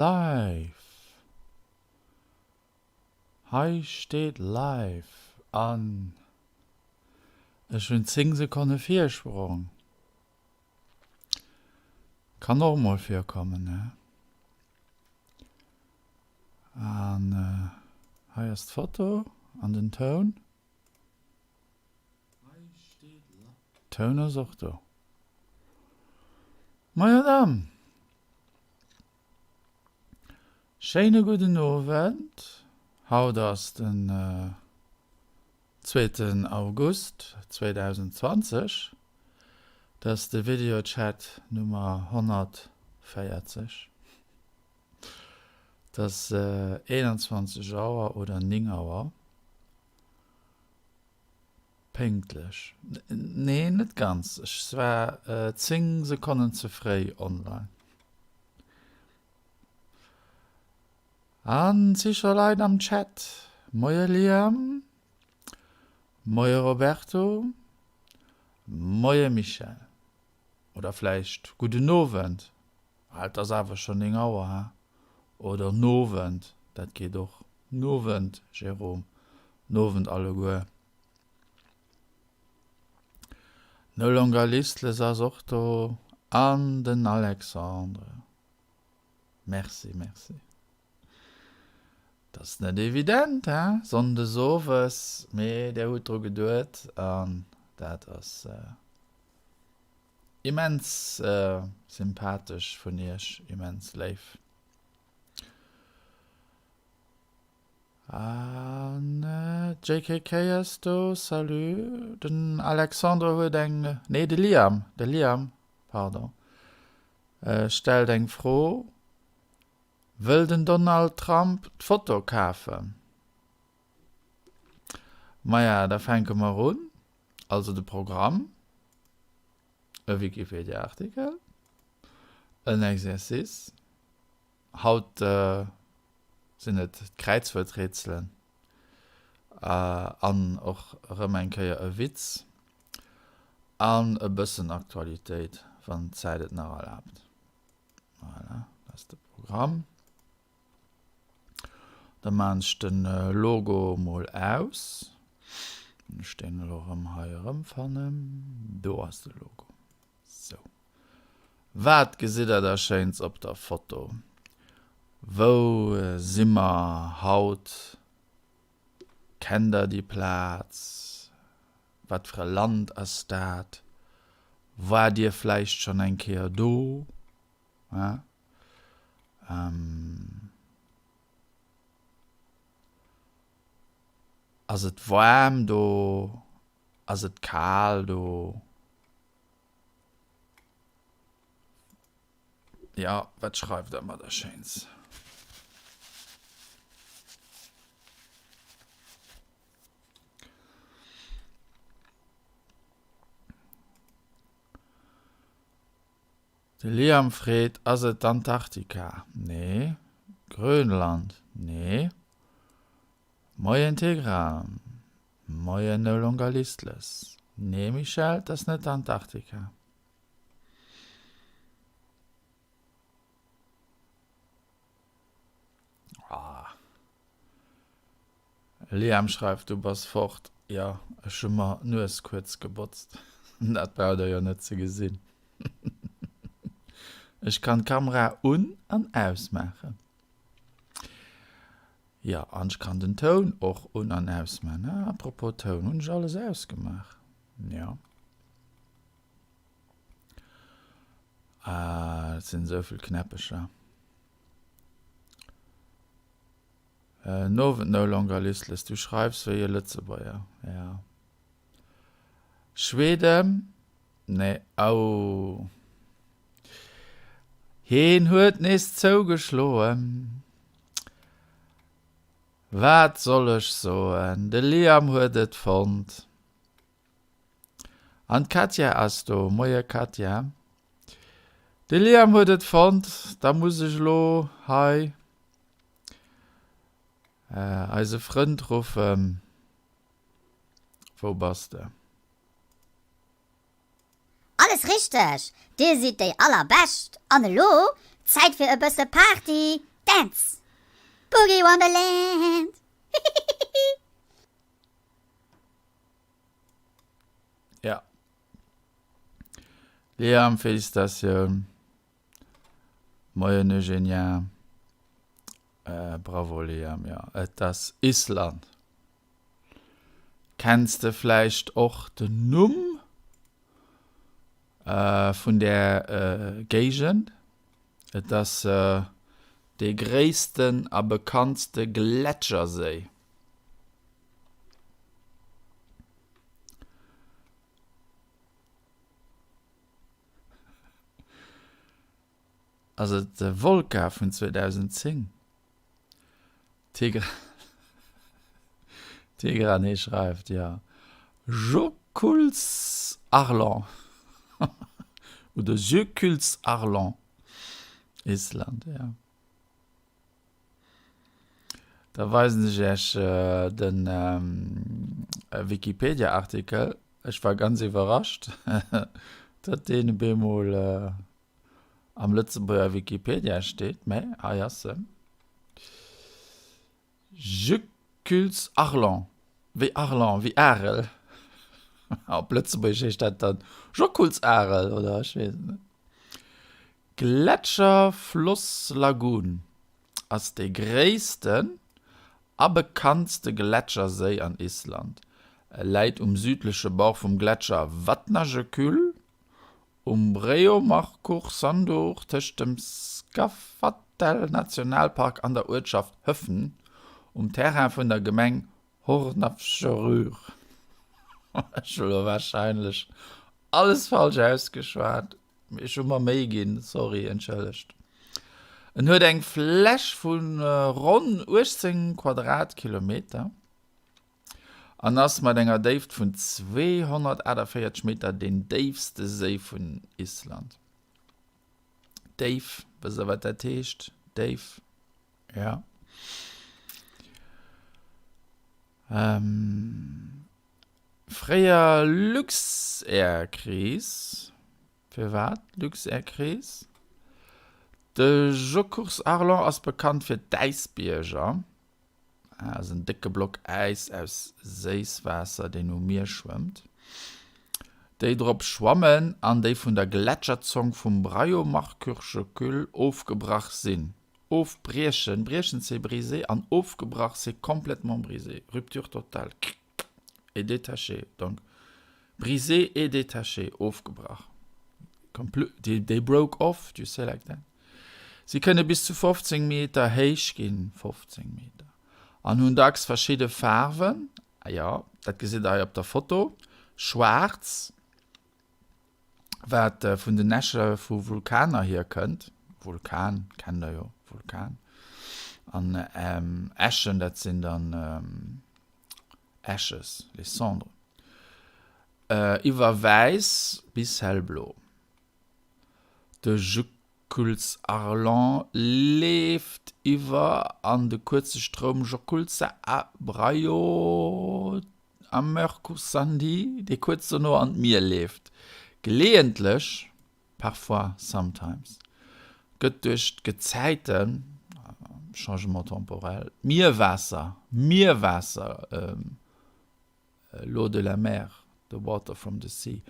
Live! Hei steet live an ech hunn 10 Sekonne Virsprong. Kann och mol virkommen, ne? An hei ass d'Foto an den Toun. Toun ass och do. Majo dann! Schéine gudden Owend. Haut ass den zweeten August 2020. Dat ass de Videochat Nummer 140. Et ass 21 Auer oder 9 Auer. Pénktlech. Nee, net ganz. Ech war 10 Sekonnen ze fréi online. An si scho Leit am Chat. Moie Liam. Moie Roberto. Moie Michèle. Oder vläicht gudden Owend. Well et ass awer schonn 9 Auer, he? Oder Nowend, dat geet och. Nowend, Jérôme. Nowend alleguer. No longer listless ass och do an den Alexandre. Merci, merci. Dat ass net evident, he? Sonndes owes, mee där hutt dru geduet an dat ass immens sympathesch vun iech, immens léif. An JKK ass do, salut. Den Alexandre huet eng, nee de Liam, de Liam, pardon, stellt eng Fro, Wëll den Donald Trump d'Foto kafen? Maja, da fänke mer un. Also de Programm, e Wikipedia-Artikel, en Exercice. Haut sinn et d'Kräizwuerträtselen an och erëm eng Kéier e Witz an e bëssen Aktualitéit, wann d'Zäit et nach erlaabt. Voilà, dat ass de Programm. Da maan ech den Logo mol aus. Wann ech deen elo erëm hei erëmfannen. Do ass de Logo. Sou. Wat gesitt der da Schéins op der Foto? Wou si mer haut? Kennt der déi Plaz? Wat fir e Land ass dat? Waart dir vläicht schonn eng Kéier do? Ass et waarm do? Ass et kal do? Ja, wat schreift der mer da Schéins? De Liam freet, Ass et d'Antarktika? Nee. Grönland? Nee. Moien Tigran. Moien No Longer Listless. Nee Michèle, et ass net Antarktika. Ah. Liam schreift, du bass fort. Jo, ech hu mer d'Nues kuerz gebotzt. Dat braucht der jo net ze gesinn. Ech kann d'Kamera un an ausmaachen. Jo, an ech kann den Toun och un an aus man. Ah, apropos Toun, hunn ech alles ausgemaach? Jo. Ah, et sinn esou vill Knäppecher. Äh, Nowend no longer listless, du schreifs wéi e Lëtzebuerger. Ja. Schweden? Nee, au. Heen huet nees zougeschloen. Wat soll ech soen, de Liam huet et fonnt. An d'Katja ass do. Moie Katja. De Liam huet et fonnt, da muss ech elo hei eise Frënd ruffen. Wou bass de? Alles richteg! Dir sidd déi allerbescht! An elo Zäit fir e bësse Party! Dance! Boogie Wonderland! Hihihihi! Ja. Liam, Felicitatioun. Moien Eugenia. Bravo Liam, jo et ass Island. Kenns de vläicht och den Numm vun där Géigend? Et ass dee gréissten a bekanntste Gletscherséi. Ass et de Volca vun 2010? Tigrane schreift, jo. Jökulsárlón oder Jökulsárlón, Island, jo. Da weisen ech Iech de Wikipedia-Artikel. Ech war ganz iwwerrascht, datt deen op eemol am Lëtzebuerger Wikipedia steet, mä hei ass en. Jökulsárlón, wéi Arlon, wéi Arel. Op Lëtzebuergesch heescht dat dann Jokulsarel, oder ech weess et net. Gletscherflosslagun ass dee gréissten a bekanntste Gletscherséi an Island. E läit um südleche Bord vum Gletscher Vatnajökull um Breiðamerkursandur tëscht dem Skaftafell-Nationalpark an der Uertschaft Höfn um Terrain vun der Gemeng Hornafjörður. Ech hu lo warscheinlech alles falsch ausgeschwat. Ech hu mer Méi ginn, sorry, entschëllegt. En huet eng Fläch vu ronn 18 Quadratkilometer an ass mat enger Déift vun 248 Meter deen déifste Séi vun Island. Déif, wësst der wat dat heescht? Déif, ja. Ähm, fréier Luxair-Kris. Firwat Luxair-Kris? De Jökulsárlón ass bekannt fir d'Äisbierger. Ass en décke Block Äis aus Séisswaasser, deen um Mier schwëmmt. Déi drop schwammen an déi vun der Gletscherzong vum Breiðamerkurjökull ofgebrach sinn. Ofbriechen, briechen c'est briser an ofgebrach c'est complètement brisé, rupture totale et détaché, donc brisé et détaché, ofgebrach, they broke off, do you say like that? Si kënne bis zu 15 Meter héich ginn, 15 Meter, an hunn dacks verschidde Faarwen, jo, dat gesitt der hei op der Foto, schwaarz, wat vun den Äsche vu Vulkaner hierkënnt, Vulkan kennt der jo, Vulkan, an Äschen, dat sinn dann Ashes, les cendres, iwwer wäiss bis hellblo. De Jökulsárlón leeft iwwer an de kuerze Stroum Jökulsá á Breiðamerkursandi, dee kuerz dono an d'Mier leeft. Geleeëntlech, parfois, sometimes, gëtt duerch d'Gezäiten, changement temporel, d'Mierwaasser, Mierwaasser, l'eau de la mer, the water from the sea,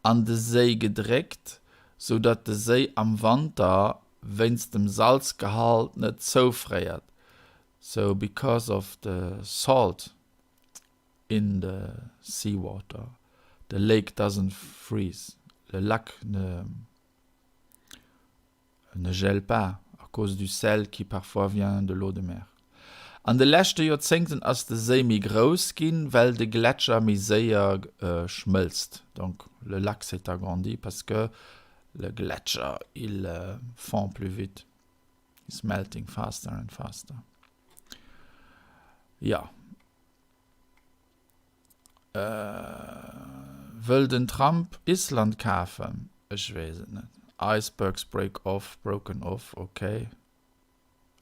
an de Séi gedréckt, sou datt de Séi am Wanter wéinst dem Salzgehalt net zoufréiert, so because of the salt in the sea water, the lake doesn't freeze, le lac ne. Ne gèle pas, à cause du sel qui parfois vient de l'eau de mer. An de leschte Joerzéngten ass de Séi méi grouss ginn, well de Gletscher méi séier schmëlzt. Donc le lac s'est agrandi parce que le Gletscher il fond plus vite, is melting faster and faster. Jo. Wëll den Trump Island kafen? Ech weess et net. Icebergs break off, broken off, ok.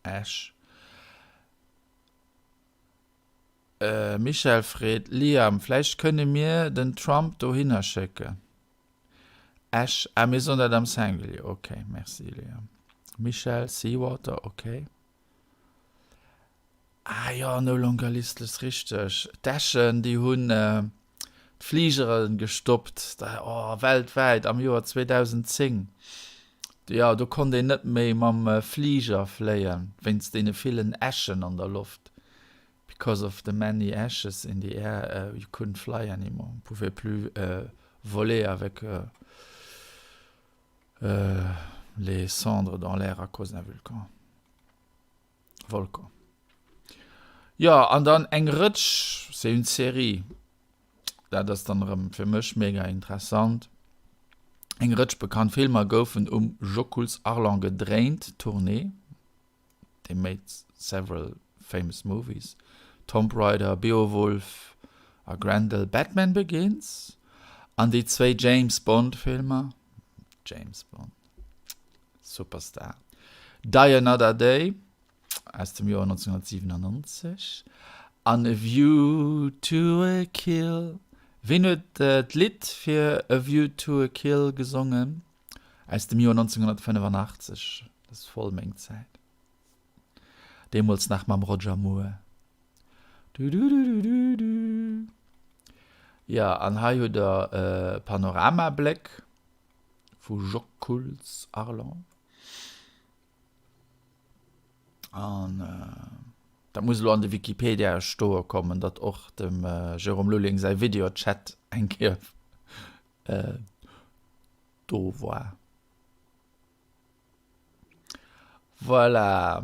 Ash. Michèle freet, Liam, vläicht kënne mir den Trump dohinner schécken? Ash, Ah, mir soen dat am Singulier, ok. Merci, Liam. Michèle, Seawater, ok. Ah jo, No Longer Listless, richteg. D'Äschen, déi hunn d'Fligere gestoppt, oh, weltwäit am Joer 2010. Jo, do konnt een net méi mam Fliger fléien, wéinst deene villen Äschen an der Loft. Because of the many ashes in the air, you couldn't fly anymore, on pouvait plus voler avec les cendres dans l'air à cause d'un vulcan. Volcan. Jo, an dann eng Rëtsch, c'est une série, dat ass dann erëm fir mech mega interessant, eng Rëtsch bekannt Filmer goufen um Jökulsárlón gedréint, Tournée, they made several famous movies, Tomb Raider, Beowulf a Grendel, Batman Begins an déi zwéi James Bond Filmer, James Bond. Superstar. Die Another Day aus dem Joer 1997 an A View to a Kill. Ween huet d'Lidd fir A View to a Kill gesongen? Aus dem Joer 1985. Dat ass voll meng Zäit. Deemools nach mam Roger Moore. Du-du-du-du-du-du. Jo, an hei hutt der e Panoramabléck. Vu Jokulsarlon. An dat muss elo an de Wikipedia stoe kommen, datt och dem Jérôme Lulling säi Videochat eng Kéier do war. Voilà.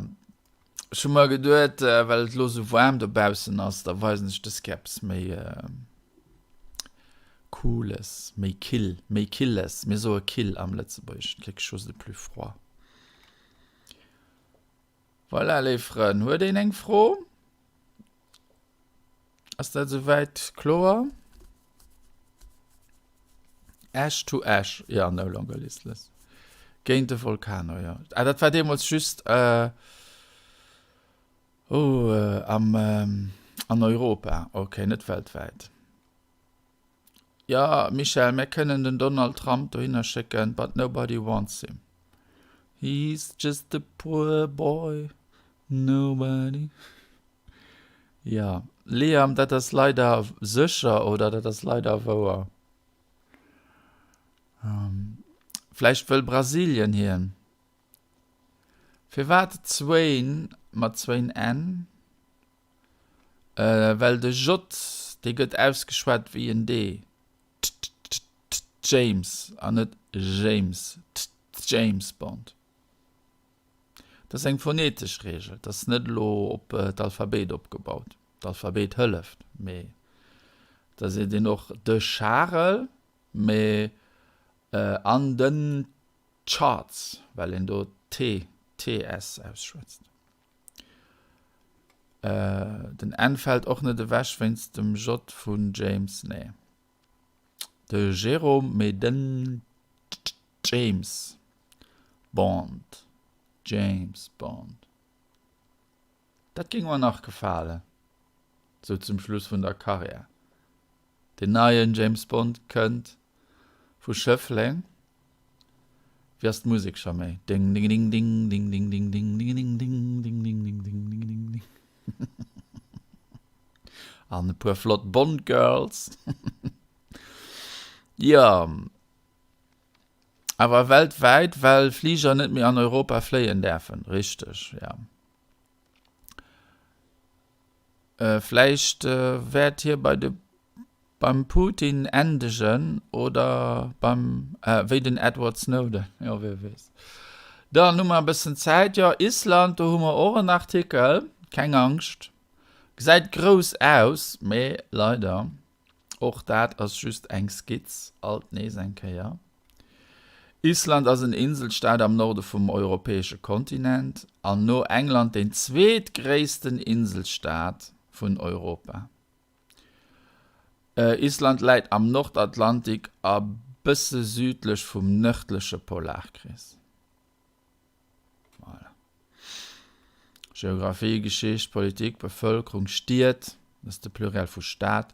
Ech hu mer geduet, well et elo sou waarm dobaussen ass, da weisen ech dës Kéier eppes méi Cooles, méi kill, méi Killes. Mir soe kill am Lëtzebuergeschen, quelque chose de plus froid. Voilà, léif Frënn, huet een eng Fro? Ass dat souwäit kloer? Ash to Ash, ja, no longer listless. Géint de Volcano, ja. Ah, dat war deemools just äh, oh, äh, am, ähm, an Europa. Okay, net weltwäit. Jo, Michèle, mär kënnen den Donald Trump dohinner schécken, but nobody wants him. He's just a poor boy, nobody. Jo, Liam, dat ass leider sécher oder dat ass leider wouer. Vläicht wëll Brasilien hien. Firwat zwéin mat zwéin n? Well de J, dee gëtt ausgeschwat wéi en D, James an net James, James Bond. Dat ass eng phonetesch Reegel, dat ass net elo op d'Alphabet opgebaut. D'Alphabet hëlleft, mee da seet een och de Charel, mee an den Charts, well een do t, ts ausschwätzt. Den N fält och net ewech wéinst dem J vun James, nee. De Jérôme, mee den James Bond, James Bond. Dat géing mer nach gefalen, sou zum Schluss vun der Karriär. Den neien James Bond kënnt vu Schëffleng. Wéi ass d'Musek scho méi? Ding ding ding ding ding ding ding ding ding ding ding ding ding ding ding ding ding ding An e puer flott Bond Girls. Jo, awer weltwäit, well Fliger net méi an Europa fléien däerfen. Richteg, ja. Vläicht wäert hie bei de beim Putin endegen oder beim wéi den Edward Snowden, jo wie weess. Dann hu mer e bëssen Zäit, jo Island, do hu mer och en Artikel, keng Angscht, gesäit grouss aus, mee leider Och dat ass just eng Skizz, alt nees eng Kéier. Island ass en Inselstaat am Norde vum europäesche Kontinent an no England deen zweetgréissten Inselstaat vun Europa. Island läit am Nordatlantik a bësse südlech vum nërdleche Polarkrees. Voilà. Geographie, Geschicht, Politik, Bevëlkerung, Stied, dat ass de Pluriel vu Stad,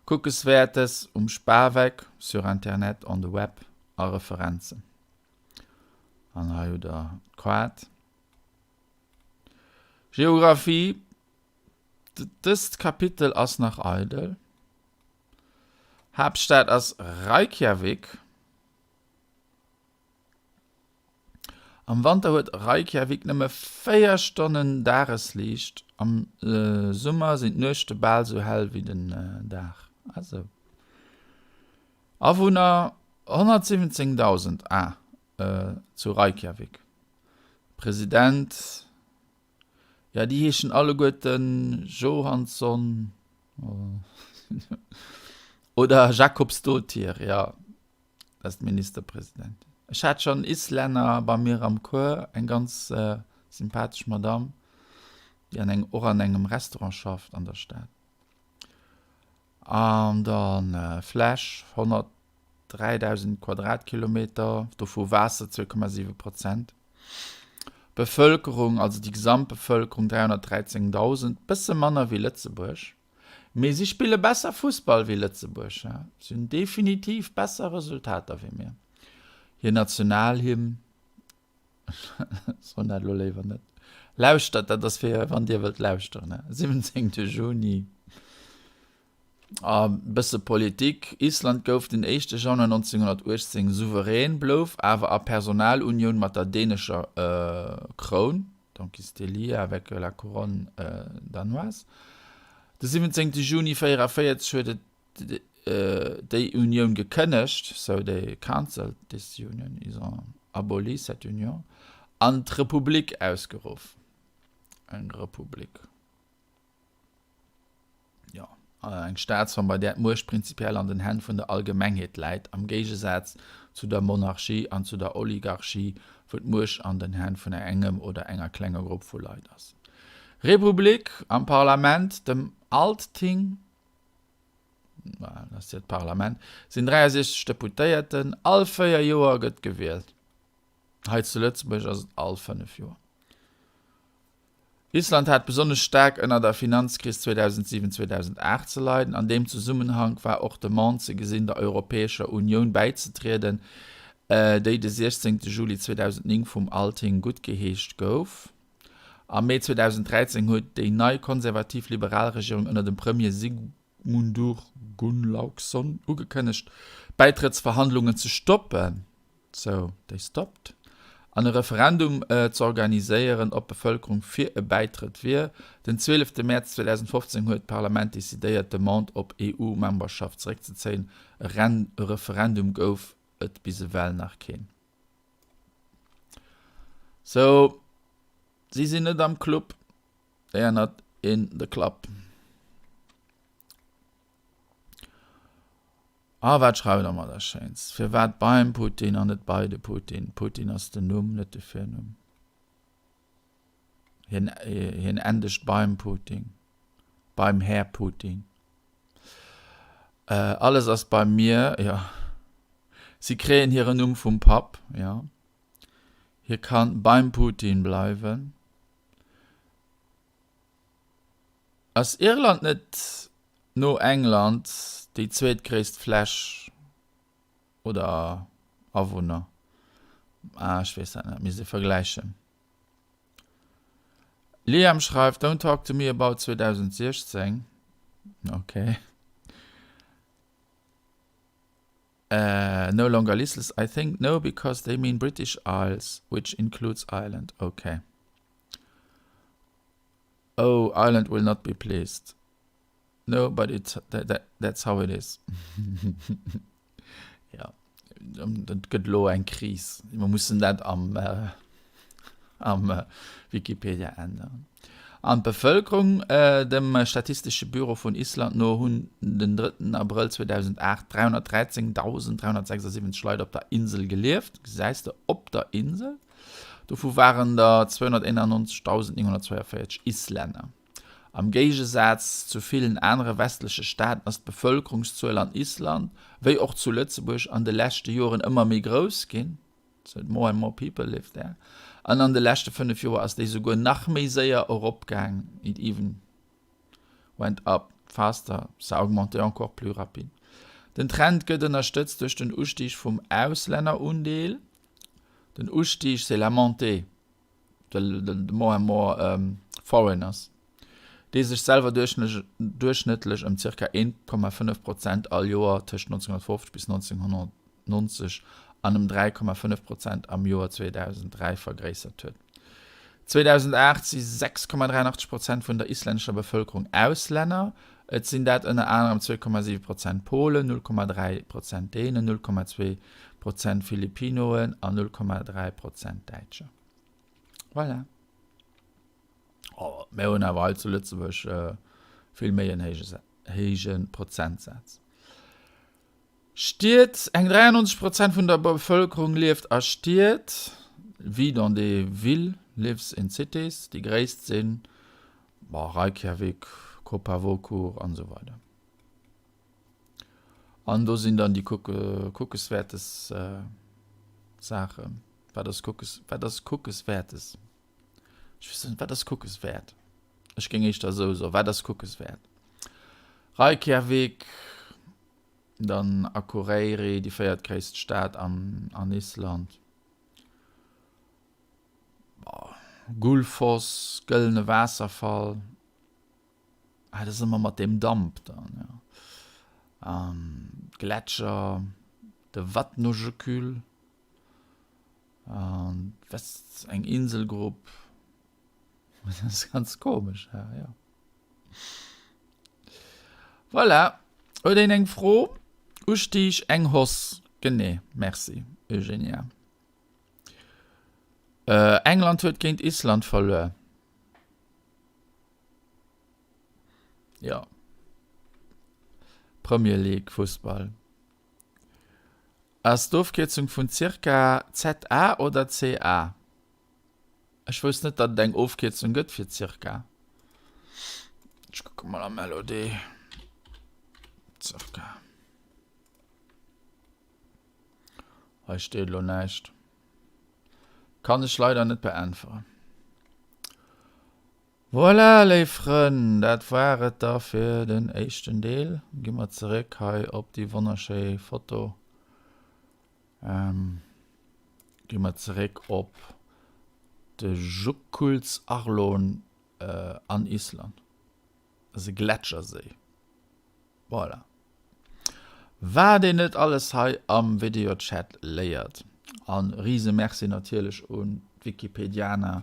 Kuckeswäertes um Spaweck, sur Internet, on the web a Referenzen. An hei hutt der d'Kaart. Geographie. Dëst Kapitel ass nach eidel. Haaptstad ass Reykjavik. Am Wanter huet Reykjavik nëmme 4 Stonnen Dagesliicht, am Summer sinn d'Nuechte bal sou hell wéi den Dag. Ah sou. Awunner, 117.000, ah, zu Reykjavik. President, jo déi heeschen alleguerten Johansson oder Jakobsdóttir, jo. Dat ass d'Ministerpresidentin. Ech hat schonn Islänner bei mir am Cours, eng ganz sympathesch Madamm, déi an engem, och an engem Restaurant schafft an der Stad. An dann Fläch, 103.000 Quadratkilometer, dovu Waasser 2,7 Prozent. Bevëlkerung, also déi Gesamtbevëlkerung 313.000, bësse manner wéi Lëtzebuerg. Mee si spille besser Fussball wéi Lëtzebuerg, si hunn definitiv besser Resultater wéi mir. Hir Nationalhymn, ech soen dat elo léiwer net, lauschtert, dat ass fir wann dir wëllt lauschteren, 17 Juni. A bësse Politik, Island gouf den éischte Januar 1918 souverän, blouf awer a Personalunioun mat der dänescher Kroun. Donc ils étaient liés avec la couronne danoise. De 17 Juni 44 huet et déi Unioun gekënnegt, so they cancelled this union, ils ont aboli cette union, an d'Republik ausgeruff. Eng Republik. Jo, eng Staatsform, bei där d'Muecht prinzipiell an den Hänn vun der Allgemengheet läit, am Géigesaz zu der Monarchie an zu der Oligarchie, wou d'Muecht an den Hänn vun engem oder enger klenger Grupp vu Leit ass. Republik, am Parlament, dem Althing, dat ass hiert Parlament, sinn 63 Deputéierten, all 4 Joer gëtt gewielt. Hei zu Lëtzebuerg ass et all 5 Joer. Island hat besonnesch staark ënner der Finanzkris 2007, 2008 ze leiden. An deem Zesummenhank war och d'Demande ze gesinn, der Europäescher Unioun bäizetrieden, déi de 16 Juli 2009 vum Althing guttgeheescht gouf. Am Mee 2013 huet déi nei konservativ-liberal Regierung ënner dem Premier Sigmundur Gunnlaugsson ugekënnegt, d'Bäitrëttsverhandlungen ze stoppen. So they stopped, an e Referendum ze organiséieren, ob d'Bevëlkerung fir e Bäitrëtt wier. Den 12 Mäerz 2015 huet d'Parlament decidéiert, d'Demande op EU-Memberschaft zeréckzezéien. E Referendum gouf et bis ewell nach keen. So, si sinn net am Club, they are not in the club. A wat schreift der mer da Schéins? Firwat beim Putin an net bei de Putin? Putin ass den Numm, net de Virnumm. Hien, hien endegt beim Putin. Beim Här Putin. Alles ass bei mir, jo. Si kréien hiren Numm vum Papp, jo. Hie kann beim Putin bleiwen. Ass Irland net no England déi zweetgréisst Fläch oder Awunner? Ah, ech weess dat net, misst ee vergläichen. Liam schreift, Don't talk to me about 2016. Ok. No longer listless, I think no because they mean British Isles, which includes Ireland. Ok. Oh, Ireland will not be pleased. No, but it's, that, that, that's how it is. Ja, dat gëtt elo eng Kris. Mir mussen dat am, äh, am äh, Wikipedia änneren. An d'Bevëlkerung, äh, dem Statistesche Büro vun Island no, hunn den 3. Abrëll 2008 313.376 Leit op der Insel gelieft. Gesäis de, op der Insel. Dovu waren der 291.942 Islänner. Am Géigesaz zu villen anere westleche Staaten ass d'Bevëlkerungszuel an Island, wéi och zu Lëtzebuerg, an de leschte Joren ëmmer méi grouss ginn, so more and more people live there, an an de leschte 5 Joer ass déi souguer nach méi séier eropgaang, it even went up faster, ça a augmenté encore plus rapide. Den Trend gëtt ënnerstëtzt duerch den Ustig vum Auslännerundeel, Den Ustig, c'est la montée de, de, de more and more um, foreigners. Dee sech selwer duerchschnëttlech ëm zirka 1,5 Prozent all Joer tëscht 1950 bis 1990 an ëm 3,5 Prozent am Joer 2003 vergréissert huet. 2008 si 6,83 Prozent vun der islännescher Bevëlkerung Auslänner, et sinn dat ënner anerem 2,7 Prozent Polen, 0,3 Prozent Dänen, 0,2 Prozent Philippinoen an 0,3 Prozent Däitscher. Voilà. Oh, mir hunn awer hei zu Lëtzebuerg vill méi en héije, héije Prozentsaz. Stied, Eng 93 Prozent vun der Bevëlkerung lieft a Stied, vit dans des villes, lives in cities. Déi gréisst sinn, bon, Reykjavik, Kópavogur an esou weider. An do sinn dann déi kuckeswäertes Saachen. Wat ass kuckes, wat ass kuckeswäertes? Ech weess net, wat ass kuckeswäert? Ech géing éischter esou soen, wat ass kuckeswäert? Reykjavik, dann Akureyri, déi véiertgréisst Stad an, an Island. Gullfoss, gëllene Waasserfall. Ah, dat ass ëmmer mat deem Damp dann, jo. Gletscher, de Vatnajökull. An was eng Inselgrupp. Das ist ganz komisch, ja, ja. Voilà. Huet een eng Fro? Ustieg eng Hoss. Genee, merci Eugenia. Äh, England huet géint Island verluer. Ja. Premier League Fussball. Ass d'Ofkierzung vun zirka ZA oder CA? Ech wousst net, datt et eng Ofkierzung gëtt fir zirka. Ech kucke mol am LOD. Zirka. Hei steet elo näischt. Kann ech leider net beäntweren. Voilà, léif Frënn, dat war et da fir den éischten Deel. Gi mer zeréck hei op déi wonnerschéi Foto. Gi mer zeréck op de Jökulsárlón an Island. Dat ass e Gletscherséi. Voilà. Wat een net alles hei am Videochat léiert. An riese Merci natierlech un d'Wikipedianer,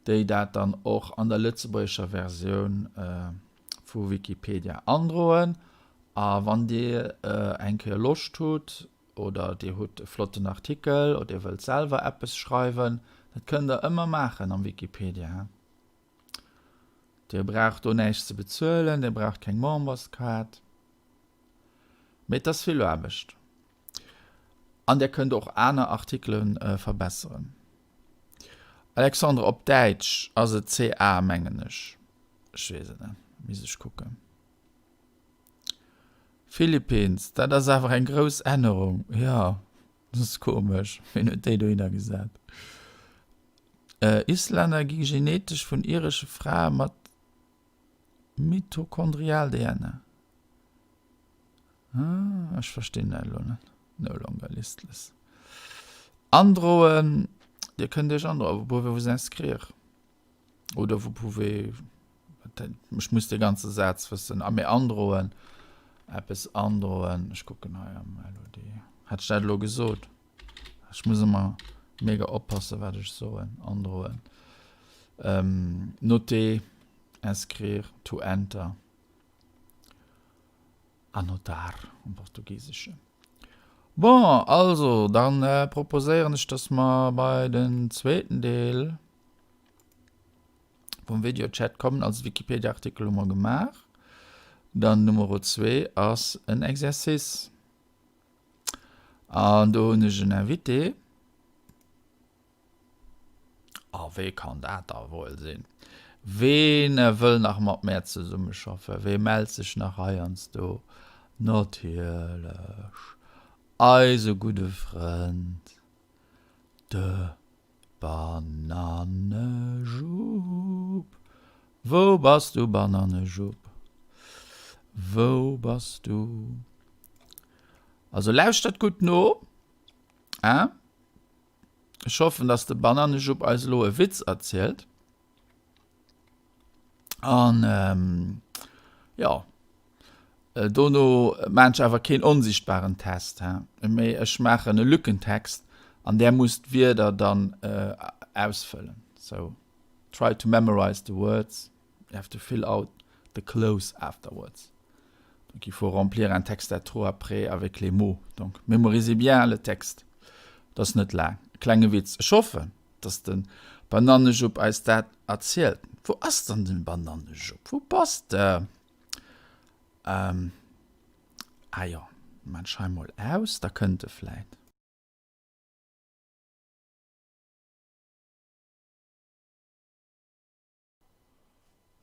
déi dat dann och an der lëtzebuergescher Versioun vu Wikipedia androen. A wann dir eng Kéier Loscht hutt oder dir hutt e flotten Artikel oder dir wëllt selwer eppes schreiwen, dat kënnt der ëmmer maachen am Wikipedia. Dir braucht do näischt ze bezuelen, Dir braucht keng Memberskaart, mee et ass vill Aarbecht. An Dir kënnt och aner Artikele verbesseren. Alexandre, op Däitsch ass et CA, mengen ech. Ech weess et net, misst ech kucken. Philippines, dat ass awer eng grouss Ännerung, jo. Dat ass komesch, wien huet déi dohinner gesat? Islänner gi genetesch vun iresche Frae mat Mitochondrial-DNA. Ah, ech verstinn dat elo net. No longer listless. Androen, Dir kënnt Iech androen, vous pouvez vous inscrire. Oder vous pouvez, ech muss de ganze Saz wëssen, a mir androen, eppes androen, ech kucken hei am LOD. Hat ech dat elo gesot? Ech muss ëmmer mega oppassen, wat ech soen. Androen. Ähm, noter, inscrire, to enter. Anotar am Portugiesesche. Bon, also, dann äh, proposéieren ech, dass mer bei den zweeten Deel vum Videochat kommen. Also Wikipedia-Artikel hu mer gemaach. Dann Numero 2 ass en Exercice. An do hunn ech en Invité. A wee kann dat da wuel sinn? Ween wëll nach mat mär zesummeschaffen? Wee mellt sech nach heiansdo? Natierlech eise gudde Frënd, de Banannejupp. Wou bass du, Banannejupp? Wou bass du? Also lauschtert gutt no, hein? Ech hoffen, dass de Banannejupp eis elo e Witz erzielt. An jo, dono maan ech awer keen onsichtbaren Test, he, mee ech maachen e Lückentext an där musst d'Wierder dann ausfëllen. So try to memorize the words, you have to fill out the cloze afterwards. Donc il faut remplir un texte à trous après avec les mots. Donc mémorisez bien le texte. Et ass net laang. E klenge Witz. Ech hoffen, dass de Banannejupp eis dat erzielt. Wou ass dann den Banannejupp? Wou bass de? Ähm, ah jo, maan ech hei mol aus, da kënnt e vläit.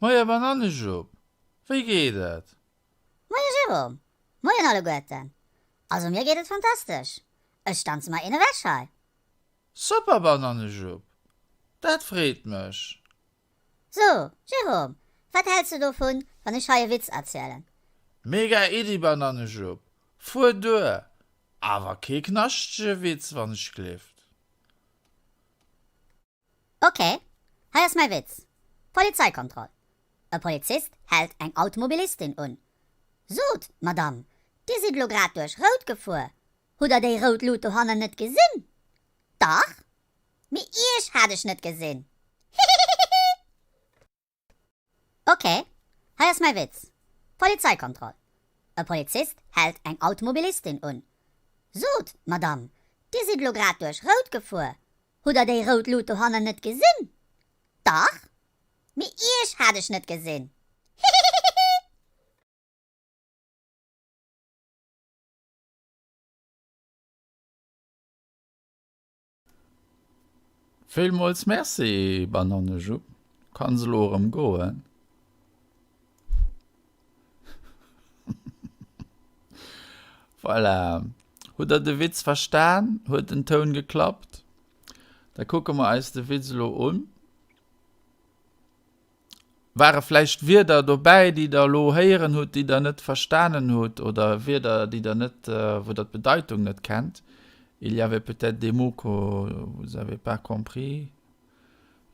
Moie Banannejupp, wéi geet et? Moie Jérôme, moien alleguerten. Also mir geet et fantastesch, ech danze mer een ewech hei. Super Banannejupp, dat freet mech. So, Jérôme, wat häls de dovun, wann ech hei e Witz erzielen? Mega Iddi Banannejupp, fuer duer, awer kee knaschtege Witz wann ech glift. Ok, hei ass mäi Witz, Polizeikontroll, E Polizist hält eng Automobilistin un. Sot, Madamm, Dir sidd elo grad duerch Rout gefuer, hutt Der déi rout Lut dohannen net gesinn? Dach, mee Iech hat ech net gesinn. Hihihihi. Ok, hei ass mäi Witz, Polizeikontroll, E Polizist hält eng Automobilistin un. Sot, Madamm, Dir sidd elo grad duerch Rout gefuer, hutt Der déi rout Lut dohannen net gesinn? Dach, mee Iech hat ech net gesinn. Hihihihi. Villmools Merci Banannejupp, kanns elo erëm goen. Voilà, hutt der de Witz verstan? Huet den Toun geklappt? Da kucke mer eis de Witz elo un. Ware vläicht Wierder dobäi, déi Der elo héieren hutt, déi Der net verstanen hutt, oder Wierder, déi Der net, wou Der d'Bedeitung net kennt? Il y avait peut-être des mots que vous avez pas compris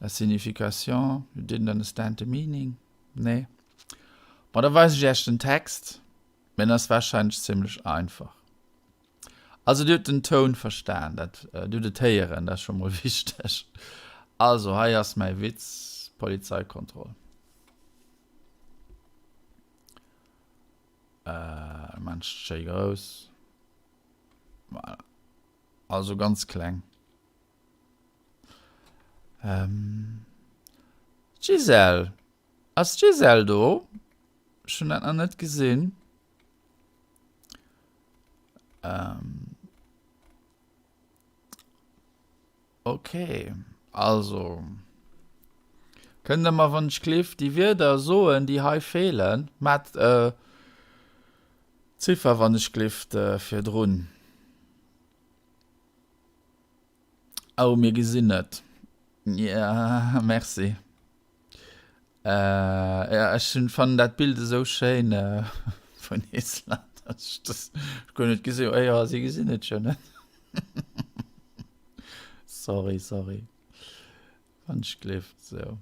la signification, you didn't understand the meaning? Nee? Bon, da weisen ech Iech den Text, mä en ass warscheinlech zimlech einfach. Also dir hutt den Toun verstan, dat, dir hutt et héieren, dat ass scho mol wichteg. Also hei ass mäi Witz, Polizeikontroll. Äh, maan ech schéi grouss. Voilà. Also ganz kleng. Ähm, Gisèle, ass d'Gisèle do? Ech hunn dat nach net gesinn. Ähm, okay, also kënnt Der mer wann ech gleef déi Wierder soen, déi hei feelen. Mat äh, Ziffer wann ech gleeft äh, virdrun. Oh, mir gesinn et. Ja, merci. Äh, ja, ech hun fannen dat Bild esou schéin äh, vun Island, dass ech das guer net gesinn hun. Jo, si gesinn et jo net. Sorry, sorry. Wann ech gleeft, sou.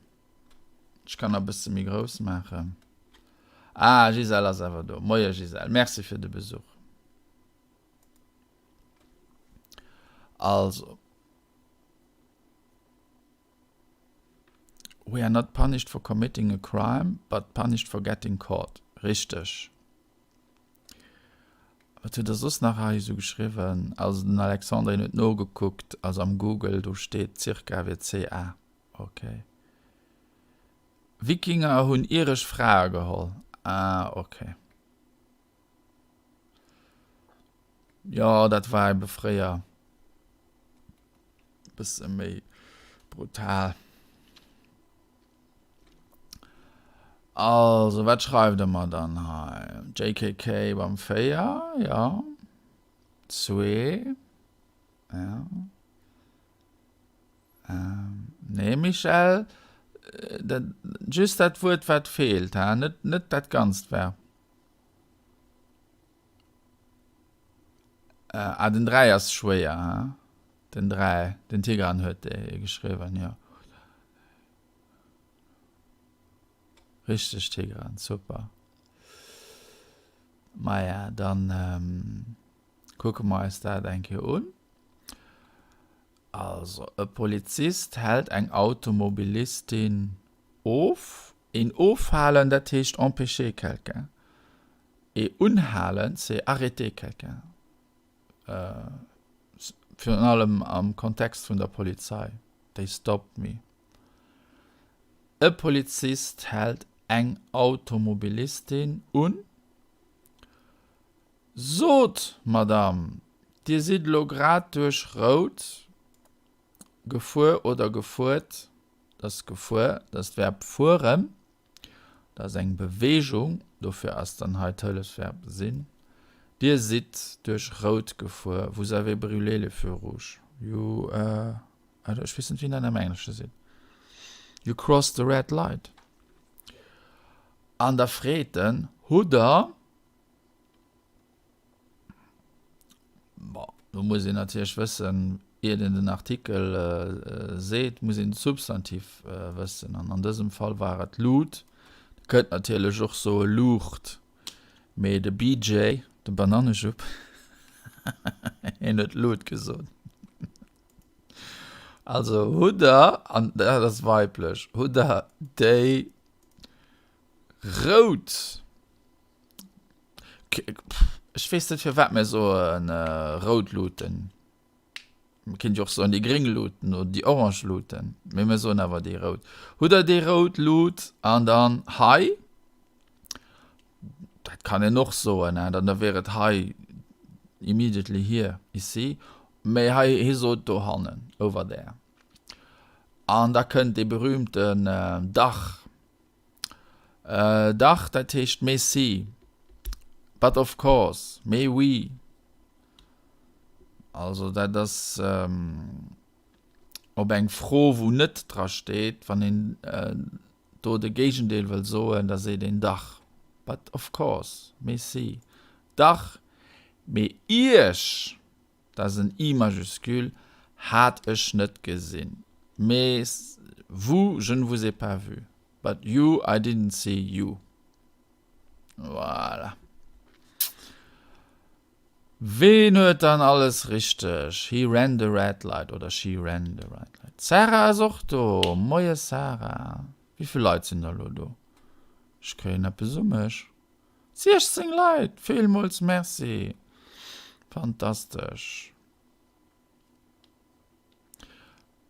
Ech kann nach e bësse méi grouss maachen. Ah, Gisèle ass awer do. Moie Gisèle, merci fir de Besuch. Also. We are not punished for committing a crime, but punished for getting caught. Richteg. Wat huet der soss nach hei esou geschriwwen? Also den Alexandre hien huet nogekuckt, also am Google do steet circa wier CA. Ok. Wikinger hunn iresch Frae geholl. Ah ok. Jo, dat war ebe fréier e bësse méi brutal. Also, wat schreift der mer dann hei? JKK beim 4, jo. Zwee, ja. Ähm, nee, Michèle, dat, just dat Wuert, wat feelt, ha? Net, net dat ganzt Verb. Ah, den 3 ass schwéier, ha? Den 3, den Tigran huet dee geschriwwen, jo. Richteg Tigran, super. Maja, dann kucke mer eis dat eng Kéier un. Also, e Polizist hält eng Automobilistin of. Een ofhalen, dat heescht empêcher quelqu'un. Ee unhalen, c'est arrêter quelqu'un. Virun allem am Kontext vun der Polizei, They stopped me. E Polizist hält eng Automobilistin un. Sot, Madame, Dir sidd elo grad duerch Rout gefuer oder gefuert? Dat ass gefuer, dat ass d'Verb fueren. Dat ass eng Beweegung, dofir ass dann hei d'Hëllefsverb sinn. Dir sidd duerch Rout gefuer. Vous avez brûlé le feu rouge. You, ech weess net, wéi een dat am Englesche seet. You crossed the red light. An da freet en, Hutt Der. Bon, do muss een natierlech wëssen, iert een den Artikel seet, muss een de Substantiv wëssen. An an dësem Fall war et Lut. Dir kënnt natierlech och soe Luucht, mee de BJ, de Banannejupp, hien huet Lut gesot. Also hutt Der, an dat ass weiblech, hutt Der déi rout Ech weess net firwat mir soen rout Luuten. Mir kéint jo och soen déi gréng Luuten oder déi orange Luuten, mee mir soen awer déi rout. Hutt der déi rout Lut an dann hei, dat kann een och soen, hein, dann da wier et hei, immediately here, ici, mee hei, hie sot dohannen, over there. An da kënnt dee berühmten Dach. Dach, dat heescht mais si. But of course, mais oui. Also dat ass op eng Fro, wou net dra steet, wann een do de Géigendeel wëll soen, da seet een dach. But of course, mais si. Dach, mee iech. Dat ass en I majuscule, hat ech net gesinn. Mais vous, je ne vous ai pas vu. But you, I didn't see you. Voilà. Ween huet dann alles richteg? He ran the red light oder she ran the red light. D'Sarah ass och do. Moie Sarah. Wéi vill Leit sinn der elo do? Ech kréien eppes u mech. 16 Leit! Villmools Merci! Fantastesch!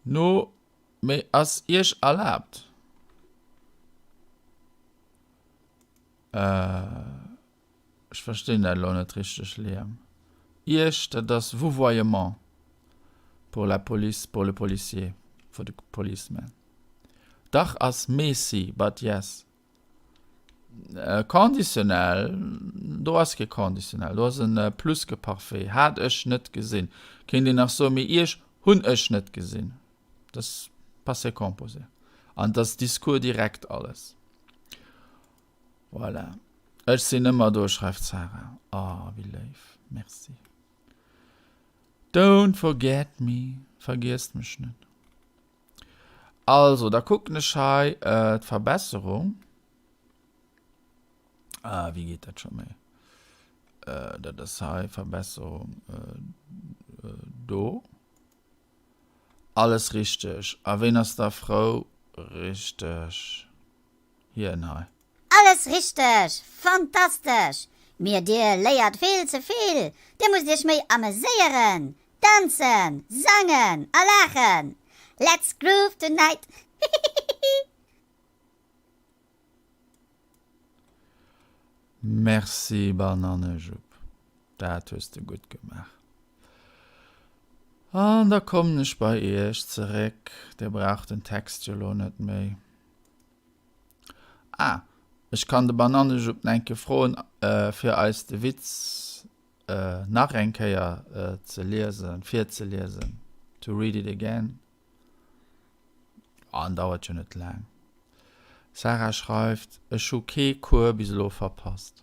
No, mee ass Iech erlaabt? Ech verstinn dat elo net richteg, Liam. Iech, dat ass Vouvoiement pour la police, pour le policier, for the policeman. Dach ass Messi, but yes. Conditionnel, do ass kee Conditionnel, do ass en Plus-que-parfait, hat ech net gesinn. Kéint een nach soen, mee iech hunn ech net gesinn. Dat ass Passé composé. An dat ass Discours direct alles. Voilà. Ech sinn ëmmer do, schreift d'Sarah. Oh, wéi léif. Merci. Don't forget me, vergiesst mech net. Also, da kucken ech hei d'Verbesserung. Ah, wéi geet dat scho méi? Dat ass hei Verbesserung do. Alles richteg. A ween ass da frou? Richteg. Hien hei. Alles richteg! Fantastesch! Mir dir léiert vill ze vill! Dir musst iech méi ameséieren, danzen, sangen a laachen! Let's groove tonight! Hihihihi! Merci Banannejupp, dat hues de gutt gemaach. An da kommen ech bei iech zeréck, dir braucht den Text jo lo net méi. Ah, ech kann de Banannejupp eng Kéier froen, fir eis de Witz nach eng Kéier ze liesen, virzeliesen, to read it again. An dauert jo net laang. Sarah schreift, Ech hu kee Cours bis elo verpasst.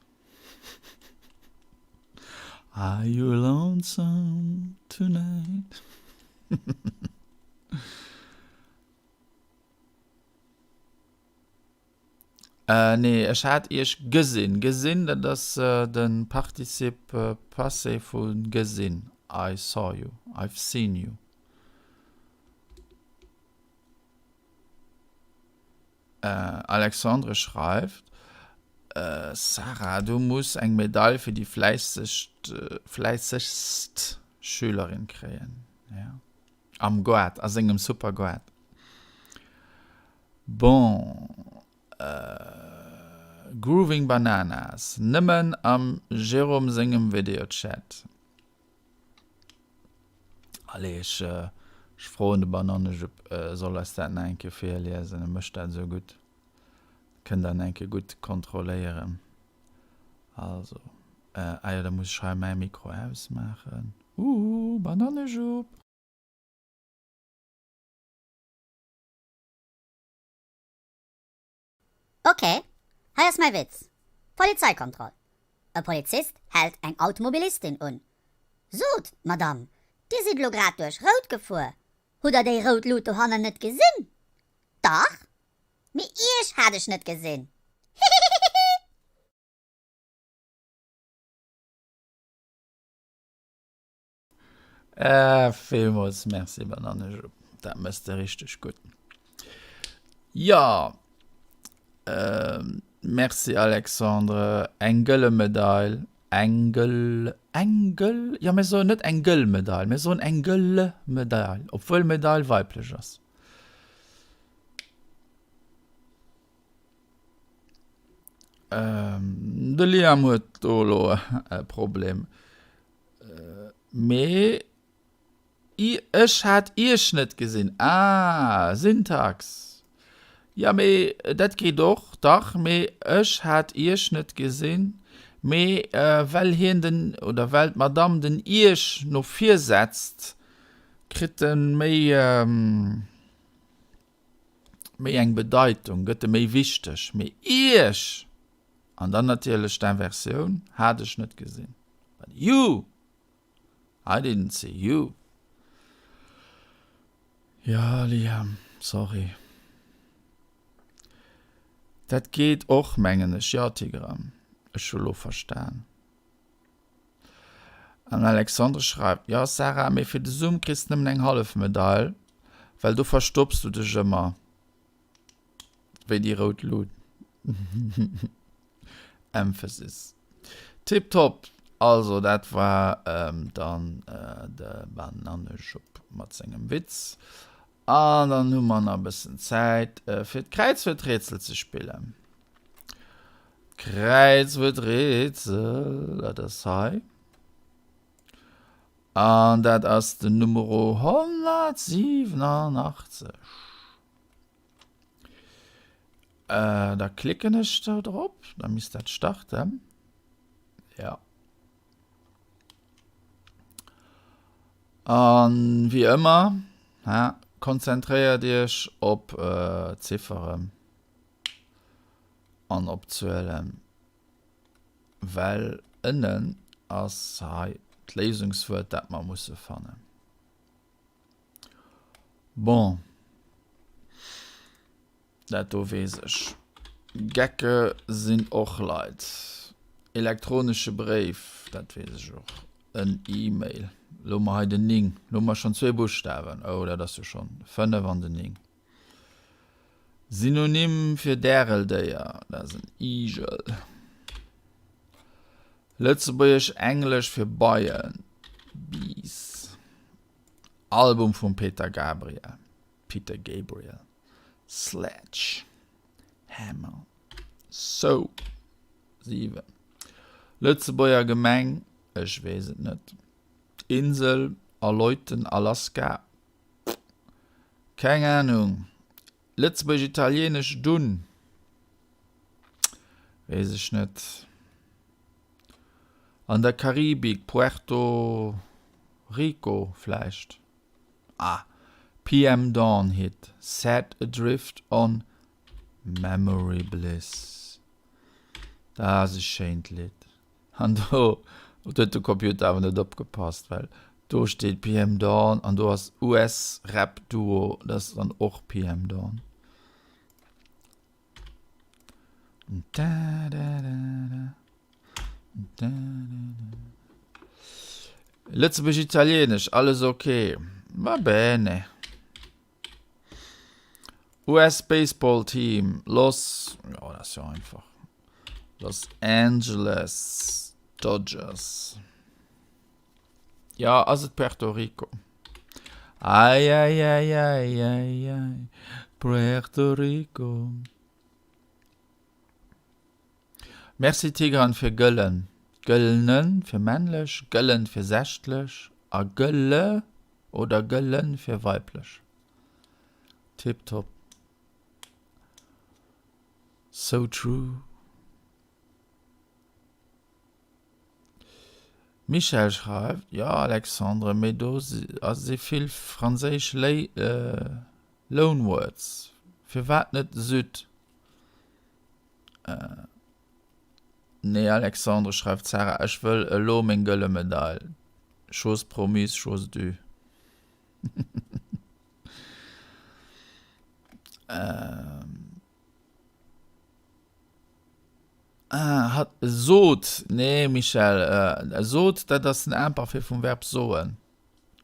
Are you lonesome tonight? Nee, ech hat iech gesinn. Gesinn, dat ass de Participe passé vu gesinn. I saw you, I've seen you. Alexandre schreift, Sarah, du muss eng Medail fir déi fläissegst Schülerin kréien. Ja. Am Goart, a sengem super Goart. Bon, Grooving Bananas, nëmmen am Jérôme sengem Videochat. Allez, ech, ech froen de Banannejupp, e soll eis dat nach eng Kéier virliesen, e mécht dat esou gutt. Kënnt der nach eng Kéier gutt kontrolléieren. Also, ah jo, da muss ech hei mäi Mikro ausmaachen. Uhu, Banannejupp! Ok, hei ass mäi Witz, Polizeikontroll, E Polizist hält eng Automobilistin un. Sot, Madamm, Dir sidd elo grad duerch Rout gefuer, hutt Der déi rout Lut dohannen net gesinn? Dach, mee Iech hat ech net gesinn. Hihihihi. Äh, villmools Merci, Banannejupp. Dat mëss de richteg gutt. Jo, ähm, Merci, Alexandre. Eng gëlle Medail. Eng gëll, eng gëll, jo, mir soen net eng gëll Medail, mir soen eng gëlle Medail, obwuel Medail weiblech ass. Ähm, de Liam huet do elo e Problem. Mee ech hat iech net gesinn. Ah, Syntax. Jo, mee dat geet och, dach, mee ech hat iech net gesinn. Mee well hien den, oder well d'Madamm den iech no vir setzt, kritt e méi, méi eng Bedeitung, gëtt e méi wichteg. Mee iech! An dann natierlech d'Inversioun, hat ech net gesinn. But you! I didn't see you. Jo, Liam, sorry. Dat geet och, mengen ech. Jo, Tigran, ech hu lo verstan. An Alexandre schreift, Jo, Sarah, mee fir de Zoom kriss de nëmmen eng hallef Medail, well do verstopps du dech ëmmer. Wéi déi rout Lut. Emphasis. Tiptop! Also dat war dann de Banannejupp mat sengem Witz. An dann hu mer nach e bëssen Zäit fir d'Kräizwuerträtsel ze spillen. D'Kräizwuerträtsel, dat ass hei. An dat ass den Numero 187. Äh, da klicken ech do drop, da misst dat starten. Ja. An wéi ëmmer, ha, konzentréiert iech op äh, Zifferen an op Zuelen, well ënnen ass hei d'Léisungswuert, dat mer musse fannen. Bon. Dat do weess ech. Gecke sinn och Leit. Elektronesche Bréif, dat weess ech och. En E-Mail. Lo hu mer hei den 9. Lo hu mer schonn zwee Buschtawen. Oh, dat ass jo schonn 5 an den 9. Synonym fir Däreldéier, dat ass en Igel. Lëtzebuergesch-Englesch fir Beien, Bees. Album vum Peter Gabriel, Peter Gabriel. Sledge Hammer. Sou, 7. Lëtzebuerger Gemeng, ech weess et net. Insel, Aleuten, Alaska, Keng Ahnung. Lëtzebuergesch-Italieenesch Dunn, weess ech net. An der Karibik, Puerto Rico vläicht? Ah, PM Dawn Hit, Set Adrift on Memory Bliss. Dat ass e schéint Lidd. An do huet de Computer awer net opgepasst, well do steet PM Dawn an do ass US Rap Duo, dat ass dann och PM Dawn. Lëtzebuerg-Italieenesch, alles ok. Va bene. US Baseball Team, Los, jo dat ass jo einfach, Los Angeles Dodgers. Jo, ass et Puerto Rico? Ai ai ai ai ai ai Puerto Rico. Merci Tigran fir gëllen. Gëllene fir männlech, gëllen fir sächtlech a gëlle oder gëllen fir weiblech. Tiptop. So true. Michèle schreift, Jo Alexandre, mee do si vill franséisch Loanwords. Firwat net Süd? Nee Alexandre, schreift d'Sarah, ech wëll elo meng gëlle Medail. Chose promise, chose due. Ah, hat sot, nee Michèle, sot, dat ass den Imparfait vum Verb soen.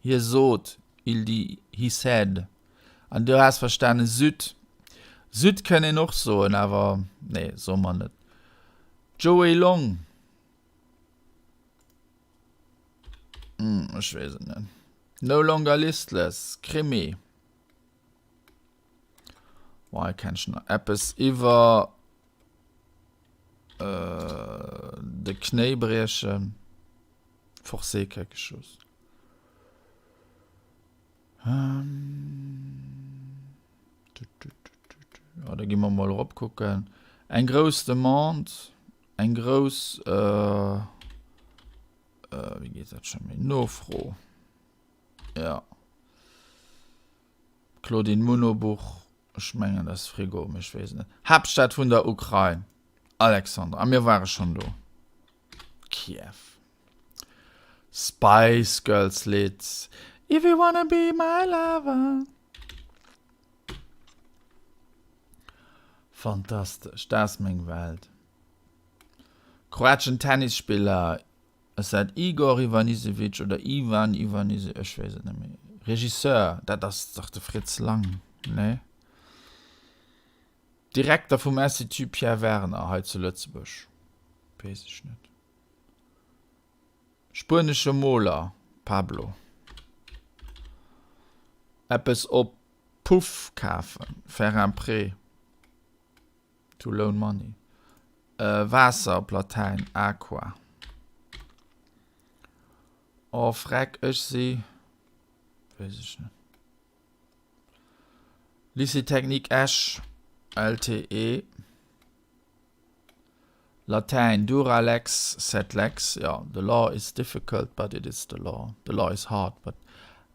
Hie sot, il dit, he said. An du has verstanen süd. Süd kënnt een och soen, awer nee, soe mer net. Joey Long. Hm, ech weess et net. No longer listless, Krimi. Boah, hei kenn ech nach eppes iwwer äh, de Knéi briechen. Forcer quelque chose. Ähm, ja, da gi mer mol erop kucken. Eng grouss Demande, eng grouss, äh, äh, wéi geet dat scho méi, Nofro. Ja. Claudine Muno Buch, ech mengen dat ass Frigo, mee ech weess et net. Haaptstad vun der Ukrain, Alexandra, a mir ware schonn do, Kiew. Spice Girls Lidd, If you wanna be my lover. Fantastesch, dat ass meng Welt. Kroateschen Tennisspiller Ass dat Igor Ivanisevic oder Ivan Ivanisevic? Ech weess et net méi. Regisseur, dat ass dach de Fritz Lang, nee? Direkter vum Institut Pierre Werner hei zu Lëtzebuerg, weess ech net. Spuenesche Moler, Pablo. Eppes op Puff kafen, faire un prêt. To loan money. Waasser op Latäin, aqua. Oh freck, ech si. Weess ech net. Lycée Technique Esch, LTE. Latäin, dura lex sed lex. Jo, the law is difficult, but it is the law. The law is hard, but.